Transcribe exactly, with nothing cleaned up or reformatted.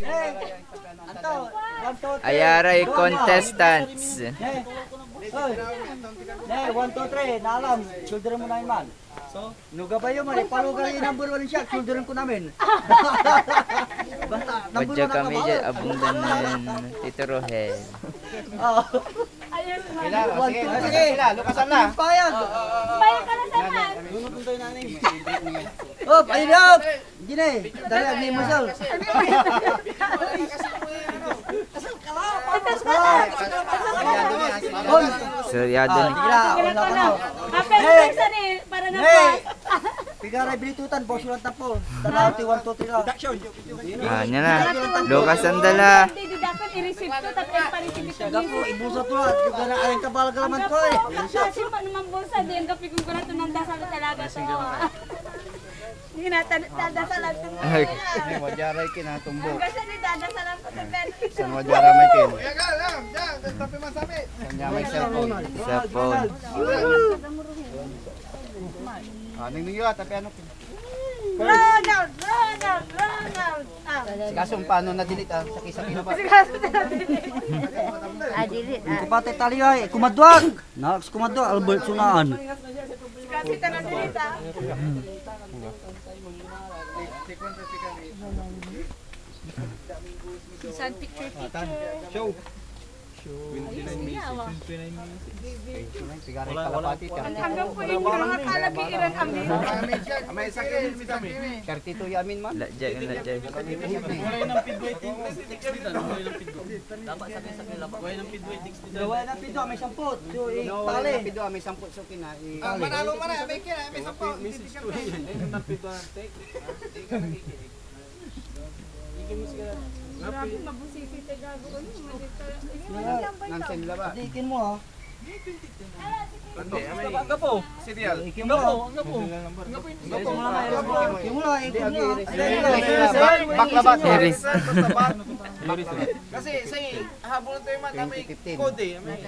Anto, one, two, three. Ayaray contestants. Ne. Oy. Ne, one, two, three. Naalam. Shoulder mo na yun, man. No gabay yo, man. Ipalo ka yung number one siya. Shoulder ko namin. Basta, number one kami dyan, abundan nen Tito Rohel. Oo. Ayun, sige, sige, sige, lukasan na. Payag. Payag ka na, sir, man. Oh, payag. Hindi na eh. Dali, agni mo, sir. Seryado ni. Sige na, wala ka na. Happy anniversary, para na po. Pigaray bilitutan, boss, yung tapo. Dala, ti one, two, three, ah. Ah, niya na. Lucas ang dala. Hindi, di dapat i-receive ko, tapos pa-receive ito. Gapo, ibusa to, ah. Gana, ayun ka, balagalaman ko, eh. Kasi pa naman bulsa din, kapikong ko na ito ng dasal talaga to. Hindi na, tan-, tadasalan to. Ay. Ay, wadya ray kinatumbok. Ang gasa ni dadasalan ko to, pero San wadya ra may kin. Kuya Gal, ah, dyan, sa tabi masabi. Sanya may cellphone. Cellphone. Ah, ningning yo, ah, tapi ano? Ronald! Ronald! Ronald! Ah. Sikaso, paano na-delete, ah? Sakit-sakit na ba? Sikaso na-delete. Ah, delete, ah. Kupatay tali ay, kumadwak! Naks kumadwak, Albert Sunaan. Sikaso na-delete, ah. San picture, picture. Show. Twenty-nine minutes. Twenty-nine minutes. Wala, wala. Hanggang po yung mga kalagi iran ang May sakit, may sakit. Thirty-two yamin man. Ladjay, ladjay. Wala yung pidway text dito. Wala yung pidway text dito. Wala yung pidway, may sampot. Yung No, wala itali. Yung pidway, may sampot so kina. Ah, manalo man na, may kina, may sampot. Message ko yun. Grabe, mabusisi ka, gago. Ano, mali ka. Ayun, Yeah. Nansen laba. Dikin mo, ah. Gapo. Serial. Gapo, gapo. Gapo yung Gapo mo na, gapo. Ikin mo na, ikin mo na. Bakla ba? Iris. Kasi, say, habol tayo man, may Twenty fifteen. Code eh. May,